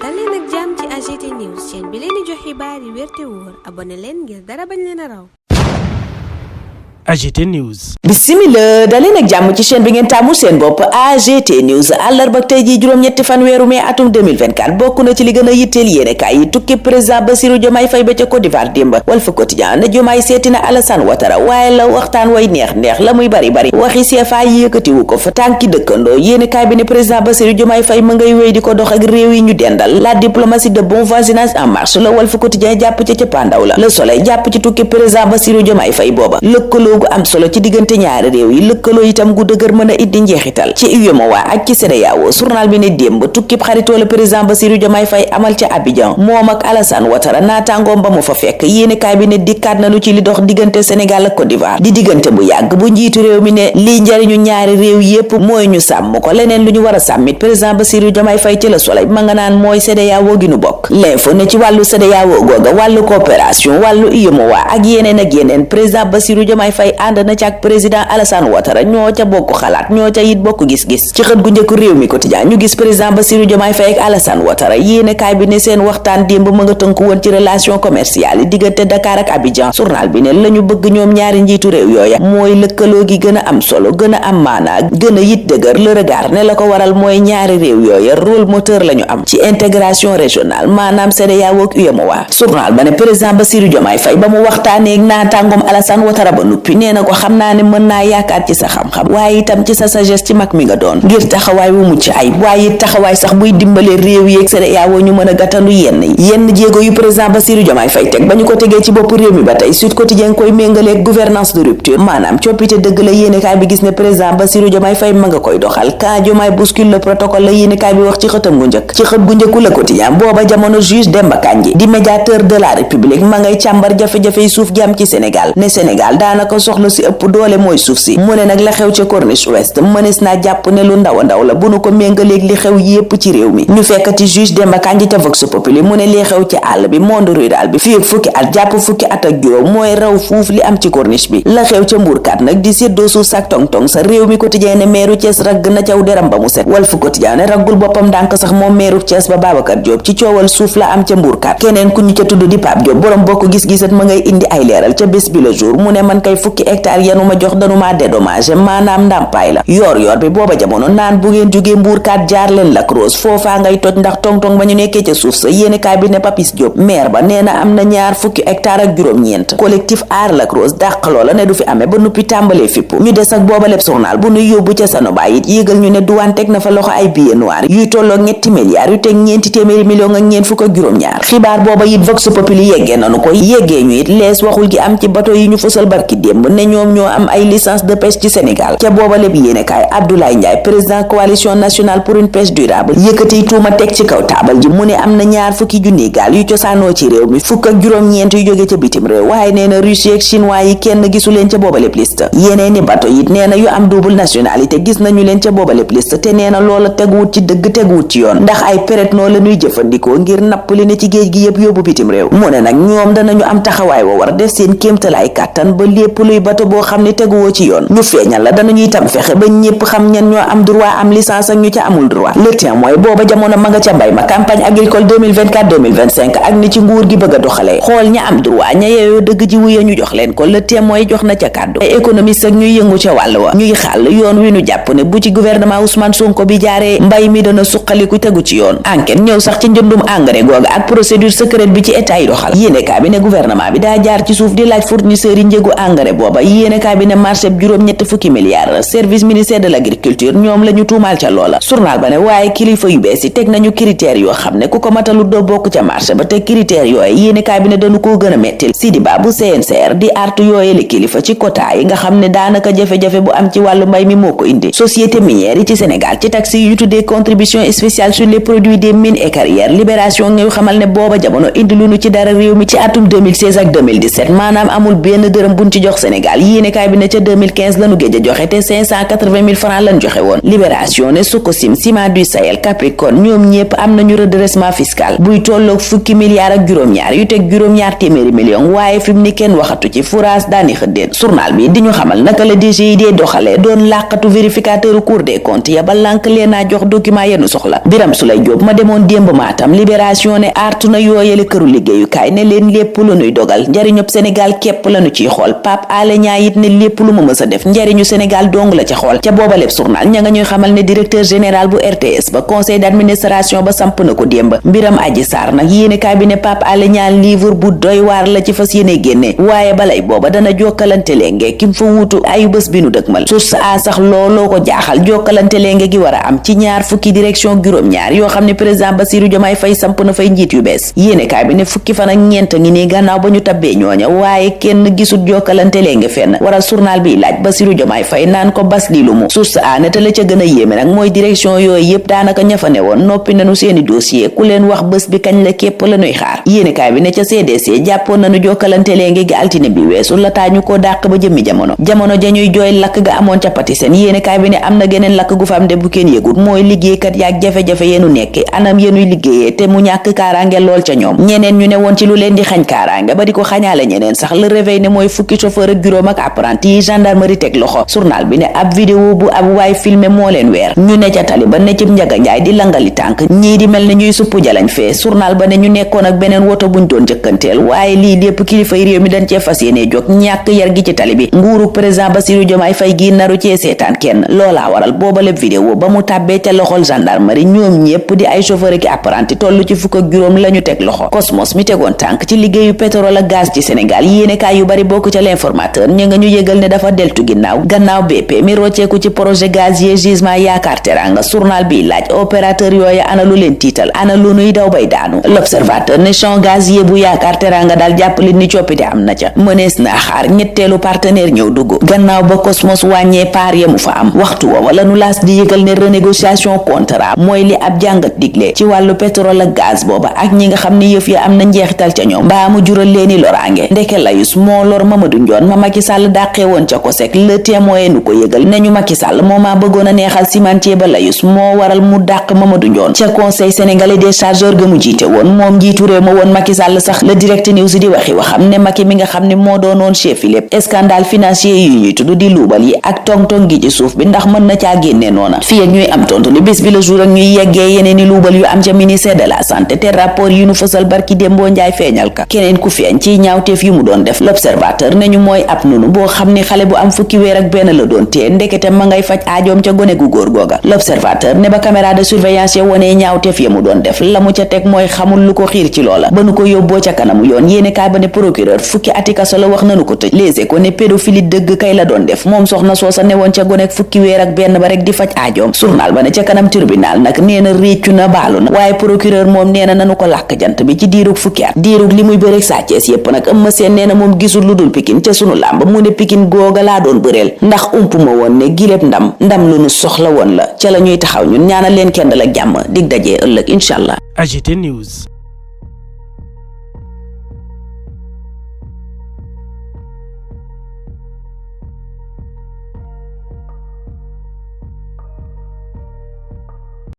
dal leen ak jàmm ci AGT News chaîne bi leen di jox xibaar yi wér te wóor abonné leen ngir dara bañ leen a raw. AGT News. Bismillah daleen ak jàmm ci chaîne bi ngeen tàmmu seen bopp AGT News àllarba tey jii juróom-ñetti fan weeru mai atum 2024 bokk na ci li gën a yitteel yéenekaay yi tukki président Bassirou Diomaye Faye ba ca Côte d'Ivoire démb Walf Quotidien ne Diomaye seeti na Alassane Ouattara waaye la waxtaan way neex la muy bari waxi CFA yi yëkkatiwu ko fa tànki dëkkandoo yéenekaay bi ne président Bassirou Diomaye Faye ma ngay wéy di ko dox ak réew yi ñu dendal la diplomatie de bon voisinage en marche la Walf Quotidien jàpp ca pandaw la Le Soleil jàpp ci tukki président Bassirou Diomaye Faye booba gu am solo ci diggante ñaari réew yi lëkkaloo itam gu dëgër mën a indi njeexital ci UEMOA ak ci CEDEAO journal bi ne démb tukkib xaritoo la président Bassirou Diomaye Faye amal ca Abidjan moom ak Alassane Ouattara naataangoom ba mu fa fekk yéenekaay bi ne dikkaat nañu ci li dox diggante Sénégal ak Côte d'Ivoire di diggante bu yàgg bu njiitu réew mi ne lii njariñu ñaari réew yépp mooy ñu sàmm ko leneen lu ñu war a sàmmit président Bassirou Diomaye Faye ci Le Soleil ma nga naan mooy CEDEAO gi nu bokk l'info ne ci wàllu CEDEAO googa wàllu coopération wàllu UEMOA ak yeneen président Bassirou Diomaye Faye ànd na ci ak président Alassane Ouattara ñoo ca bokk xalaat ñoo ca it bokk gis-gis ci xët gu njëkk réew mi quotidien ñu gis président Bassirou Diomaye Faye ak Alassane Ouattara yéenekaay bi ne seen waxtaan démb ma nga tënku woon ci relation commerciale yi diggante Dakar ak Abidjan journal bi ne lañu bëgg ñoom ñaari njiitu réew yooya mooy lëkkaloo gi gën a am solo gën a am maanaa gën a it dëgër le regard ne la ko waral mooy ñaari réew yooya rôle moteur lañu am ci intégration régionale maanaam CEDEAO ak UEMOA journal ba ne président Bassirou Diomaye Faye ba mu waxtaanee ak naataangoom Alassane Ouattara ba nuppi nee na ko xam naa ne mën naa yaakaar ci sa xam-xam waaye itam ci sa sagesse ci mag mi nga doon ngir taxawaay wu mucc ay waaye taxawaay sax buy dimbale réew yi ak CEDEAO ñu mën a gàttandu yenn jéego yu président Bassirou Diomaye Faye teg ba ñu ko tegee ci bopp réew mi ba tey Sud Quotidien koy méngaleeg gouvernance de rupture maanaam coppite dëgg la yéenekaay bi gis ne président Bassirou Diomaye Faye ma nga koy doxal quand Diomaye bouscule le protocole la yéenekaay bi wax ci xëtam gu njëkk ci xët gu njëkku Le Quotidien booba jamono juge Demba Kandji di médiateur de la République ma ngay càmbar jafe-jafe suuf jàmm ci Sénégal ne Sénégal daanaka soxla si ëpp doole mooy suuf si mu ne nag la xew ca Corniche Ouest mënees naa jàpp ne lu ndaw la bu nu ko méngaleeg li xew yépp ci réew mi ñu fekkati juge Demba Kandji ca Vox Populi mu ne li xew ci àll bi monde rural bi fii fukki at jàpp fukki at ak juróom mooy raw fuuf li am ci Corniche bi la xew ca Mbourkat nag di séddoo suuf sak tong-tong sa réew mi quotidien ne meeru Thiès ragg na caw deram ba mu set Walf Quotidien ne raggul boppam ndànk sax moom meeru Thiès ba Babacar Diop ci coowal suuf la am ca Mbourkat keneen ku ñu ca tudd di Pape Diop borom bokk gis-gisat ma ngay indi ay leeral ca bés bi le jour mu ne man kay fukki hectare yanu ma jox danu ma dédommagé maanaam ndàmpaay la yor bi booba jamono naan bu ngeen jógee Mbourkat jaar leen Lac Rose foofaa ngay toj ndax tong-tong ba ñu nekkee ca suuf sa yéenekaay bi ne Papis Diop maire ba nee na am na ñaar fukki hectare ak juróom-ñeent collectif aar Lac Rose dàq loola ne du fi amee ba nuppi tàmbalee fippu ñu des ak booba lépp journal bu nuy yóbbu ca Sanoba it yégal ñu ne douane teg na fa loxo ay billets noirs yuy tolloog ñetti milliards yu teg ñeenti téeméeri millions ak ñeent fukk ak juróom-ñaar xibaar booba it Vox Populi yeggee nanu ko yeggee ñu it lees waxul gi am ci bateau yi ñu fësal barki démb ne ñoom ñoo am ay licence de pêche ci Sénégal ca booba lépp yéenekaay Abdoulaye Ndiaye président coalition nationale pour une pêche durable yëkkati tuuma teg ci kaw taabal ji mu ne am na ñaar fukki junniy gaal yu cosaanoo ci réew mi fukk ak juróom-ñeent yu jóge ca bitim réew waaye nee na Russie ak chinois yi kenn gisu leen ca booba lépp liste yeneen ni bato it nee na yu am double nationalité gis nañu leen ca booba lépp liste te nee na loola teguwut ci dëgg teguwut ci yoon ndax ay péretnoo la ñuy jëfandikoo ngir napp li ne ci géej gi yëpp yóbbu bitim réew mu ne nag ñoom danañu am taxawaay wa war def seen kéemtalaay kàttan ba lépp luy bato boo xam ne teguwoo ci yoon ñu feeñal la danañu itam fexe ba ñépp xam ñan ñoo am droit am licence ak ñu ca amul droit le temps mooy booba jamono ma nga ca mbay ma campagne agricole 2024-2025 ak ni ci nguur gi bëgg a doxalee xool ña am droit ña yeeyoo dëgg ji wuya ñu jox leen ko le temps mooy jox na ca kàddu ay économiste ak ñuy yëngu ca wàll wa ñuy xàll yoon wi ñu jàpp ne bu ci gouvernement Ousmane Sonko bi jaaree mbay mi dana suqaliku tegu ci yoon enquête ñëw sax ci njëndum engrais googa ak procédure secrète bi ci état yi doxal yéenekaay bi ne gouvernement bi daa jaar ci suuf di laaj fournisseurs yi njëgu engrais booba yéenekaay bi ne marché bi juróom-ñett fukki milliards service ministère de l'agriculture ñoom la ñu tuumaal ca loola journal ba ne waaye kilifa yu bees yi teg nañu critères yoo xam ne ku ko matalu doo bokk ca marché ba te critères yooyu yéenekaay bi ne dañu koo gën a mettil Sidi Ba bu CNCR di artu yooye li kilifa ci quota yi nga xam ne daanaka jafe-jafe bu am ci wàllu mbay mi moo ko indi société minière yi ci Sénégal ci taxe yi ñu tuddee contribution spéciale sur les produits des mines et carrières libération ngay xamal ne booba jamono indi lu ñu ci dara réew mi ci atum 2016 ak 2017 maanaam amul benn dërëm buñ ci jox Sénégal yéenekaay bi ne ca 2015 lañu géej a joxe te 580 000 francs lañ joxe woon. Libération ne Sococim, Ciment du Sahel, Capricorne ñoom ñépp am nañu redressement fiscal buy tolloog fukki milliards ak juróom-ñaar yu teg juróom-ñaar téeméeri millions waaye fi mu ni kenn waxatu ci fourage daani xëddeen. Journal bi di ñu xamal naka la DGID doxalee doon làqatu vérificateur Cour des comptes ya ba lànk leen a jox document yenu soxla. Biram Souleye Diop ma demoon démb Matam. Libération ne artu na yooyale këru liggéeyukaay ne leen lépp lu nuy dogal njariñu Sénégal képp lañu ciy xool. Pape Alé Niang it ne lépp lu mu mës a def njariñu Sénégal dong la ca xool. Ca booba lépp journal ña nga ñuy xamal ne directeur général bu RTS ba conseil d'administration ba samp na ko démb. Mbiram Adji Sarr nag yéenekaay bi ne Pape Alé Niang livre bu doy waar la ci fas yéene génne waaye balay booba dana jokkalante lenge kim fa wuutu ayu bés bi nu dëgmal. source a sax looloo ko jaaxal jokkalante lenge gi war a am ci ñaar fukki direction juróom-ñaar yoo xam ne président Bassirou Diomaye Faye samp na fay njiit yu bees. yéenekaay bi ne fukki fan ak ñeent ngi nii gannaaw ba ñu tabbee ñooña waaye kenn gisul jokkalante lenge fenn waral journal bi laaj Bassirou Diomaye Faye naan ko bas li lu mu. source a ne te la ca gën a yéeme nag mooy direction yooyu yépp daanaka ña fa ne woon noppi nañu seeni dossier ku leen wax bés bi kañ la képp la ñuy xaar. yéenekaay bi ne ca CDC jàppoon nañu jokkalante lenge gi altine bi weesu la taañu ko dàq ba jëmmi jamono ja ñuy jooy lakk ga amoon ca Patisen. yéenekaay bi ne am na geneen lakk gu fa am de bu kenn yëgut mooy liggéeykat yaak jafe-jafe yenu nekke anam yenuy liggéeyee te mu ñàkk kaaraange lool ca ñoom. ñeneen ñu ne woon ci lu leen di xañ kaaraange ba di ko xañaale ñeneen sax le réveil ne mooy fukki chauffeur ak juróom ak apprenti yi gendarmerie teg loxo. journal bi ne ab vidéo bu ab waay filmé moo leen weer ñu ne ca tali ba ne cib njaga njaay di langali tànk ñii di mel ne ñuy supp jalañ fee. journal ba ne ñu nekkoon ak beneen woto buñ doon jëkkanteel waaye lii lépp kilifay réew mi dañ cee fas yéene jóg ñàkk yar gi ci tali bi nguuru président Bassirou Diomaye Faye gi naru cee seetaan kenn loolaa waral booba lépp vidéo ba mu tàbbee ca loxol gendarmerie ñoom ñépp di ay chauffeur ak apprenti toll ci fukk ak juróom lañu teg loxo. Cosmos mi tegoon tànk ci liggéeyu pétrole ak gaz ci Sénégal yéenekaay yu bari bokk ca l'informateur ña nga ñu yëgal ne dafa deltu gannaaw BP mi rocceeku ci projet gazier gisement Yaakaar Teranga. journal bi laaj opérateur yooyu ana lu leen tiital ana lu nuy daw bay daanu. L'observateur ne champ gazier bu Yaakaar Teranga daal jàppale ni coppite am na ca mënees naa xaar ñetteelu partenaire ñëw dugg gannaaw ba Cosmos wàññee paar ya mu fa am waxtu wa wala nu laas di yëgal ne renégociation contrat mooy li ab jàngat digle ci wàllu pétrole ak gaz booba ak ñi nga xam ne yëf ya am na njeexital ca ñoom mbaa mu jural leeni loraange. ndeke layus moo lor Mamadou Ndione ma Macky Sall dàqee woon ca COSEC. Le Témoin nu ko yëgal ne ñu Macky Sall moo maa bëggoon a neexal cimentier ba layus moo waral mu dàq Mamadou Ndione ca conseil sénégalais des chargeurs ga mu jiite woon moom njiitu réew ma woon Macky Sall sax le direct news di waxi waxam ne Macky mi nga xam ne moo doonoon chef yi lépp scandale financier yi ñuy tudd di luubal yi ak tong-tong gi ci suuf bi ndax mën na caa génne noona fii ak ñuy am tontu li bis bi le jour ak ñuy yeggee yeneen i luubal yu am ca ministère de la santé te rapport yi nu fësal barki démboo njaay feeñal ka keneen ku feeñ ci ñaawteef yu mu doon def. L'observateur ne ñu mooy ab nunu boo xam ni xale bu am fukki weer ak benn la doon tee ndekete ma ngay faj aajoom ca gone gu góor googa. L'observateur ne ba caméra de surveillance ya wonee ñaawteef ya mu doon def la mu ca teg mooy xamul lu ko xiir ci loola ba nu ko yóbboo ca kanamu yoon yéene kaay ba ne procureur fukki ati kaso la wax nanu ko tëj. Les Échos ne pédophilie dëgg kay la doon def moom soxna soosa newoon ca gone ak fukki weer ak benn ba rek di faj aajoom. journal ba ne ca kanam tribunal nag nee na réccu na baalu na waaye procureur moom nee na nanu ko làkk jant bi ci diirug fukki at diirug li muy bëreeg Sa Thiès yépp nag Eumeu Sène nee na moom gisul lu dul Pikine ca sunu làmb mu ne Pikine googa laa doon bëreel ndax ump ma woon ne giléeb ndam lu nu soxla woon la ca la ñuy taxaw ñun ñaanal leen kenn la jàmm dig dajee ëllëg incha allah. AGT News.